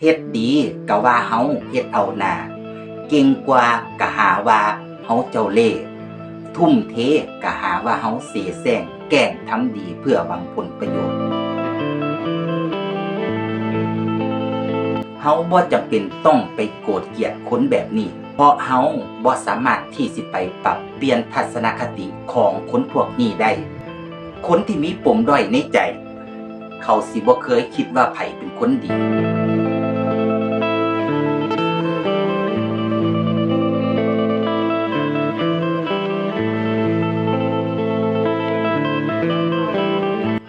ເຮັດດີກະວ່າເຮົາເຮັດເອົາໜ້າ, ເກັ່ງກວ່າກະຫາວ່າເຮົາເຈົ້າເລ່, ທຸ່ມເທກະຫາວ່າເຮົາເສແສ້ງ ແກ້ງທຳດີເພື່ອຫວັງຜົນປະໂຫຍດ. ເຮົາບໍ່ຈຳເປັນຕ້ອງໄປໂກດກຽດຄົນແບບນີ້, ເພາະເຮົາບໍ່ສາມາດທີ່ຊິໄປປັບປ່ຽນທັດສະນະຄະຕິຂອງຄົນພວກນີ້ໄດ້. ຄົນທີ່ມີປົມດ້ອຍໃນໃຈ, ເຂົາຊິບໍ່ເຄີຍຄິດວ່າໃຜເປັນຄົນດີ.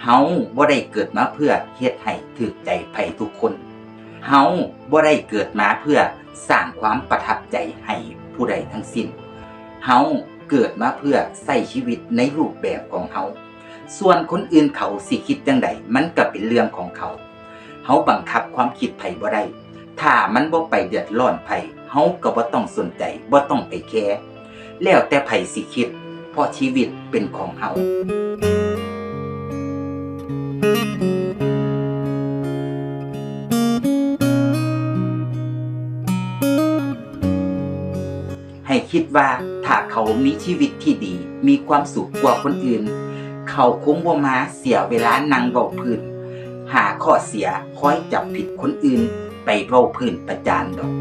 ເຮົາບໍ່ໄດ້ເກີດມາເພື່ອເຮັດໃຫ້ຖືກໃຈໃຜທຸກຄົນ. ເຮົາບໍ່ໄດ້ເກີດມາເພື່ອສ້າງຄວາມປະທັບໃຈໃຫ້ຜູ້ໃດທັງສິ້ນ. ເຮົາເກີດມາເພື່ອໃຊ້ຊີວິດໃນຮູບແບບຂອງເຮົາ. ສ່ວນຄົນອື່ນເຂົາຊິຄິດຈັ່ງໃດ ມັນກະເປັນເລື່ອງຂອງເຂົາ. ເຮົາບັງຄັບຄວາມຄິດໃຜບໍ່ໄດ້. ຖ້າມັນບໍ່ໄປເດືອດຮ້ອນໃຜ, ເຮົາກະບໍ່ຕ້ອງສົນໃຈ, ບໍ່ຕ້ອງໄປແຄ. ແລ້ວແຕ່ໃຜຊິຄິດ, ເພາະຊີວິດເປັນຂອງເຮົາ. ໃຫ້ຄິດວ່າຖ້າເຂົາມີຊີວິດທີ່ດີ, ມີຄວາມສຸກກວ່າຄົນອື່ນ, ເຂົາຄົງບໍ່ມາເສຍເວລານັ່ງເວົ້າພື້ນ, ຫາຂໍ້ເສຍ, ຄອຍຈັບຜິດຄົນອື່ນ, ໄປເວົ້າພື້ນປະຈານດອກ.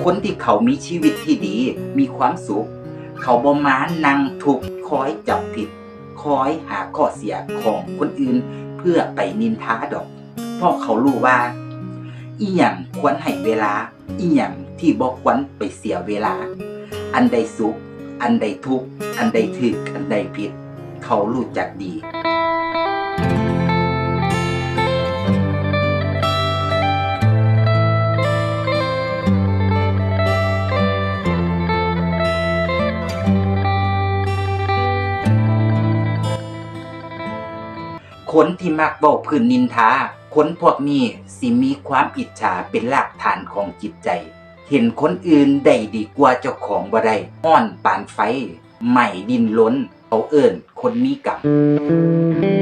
ຄົນທີ່ເຂົາມີຊີວິດທີ່ດີ, ມີຄວາມສຸກ, ເຂົາບໍ່ມານັ່ງທຸກ, ຄອຍຈັບຜິດ, ຄອຍຫາຂໍ້ເສຍຂອງຄົນອື່ນເພື່ອໄປນິນທາດອກ. ເພາະເຂົາຮູ້ວ່າ ອີ່ຫຍັງຄວນໃຫ້ເວລາ, ອີ່ຫຍັງທີ່ບໍ່ຄວນໄປເສຍເວລາ. ອັນໃດສຸກ, ອັນໃດທຸກ, ອັນໃດຖືກ, ອັນໃດຜິດ, ເຂົາຮູ້ຈັກດີ. ຄົນທີ່ມັກເວົ້າພື້ນນິນທາ, ຄົນພວກນີ້ຊິມີຄວາມອິດສາເປັນລາກຖານຂອງຈິດໃຈ. ເຫັນຄົນອື່ນໄດ້ດີກວ່າເຈົ້າຂອງບໍ່ໄດ້, ຮ້ອນປານໄຟໄໝ້ດິ້ນລົນ, ເຂົາເອີ້ນຄົນມີກຳ.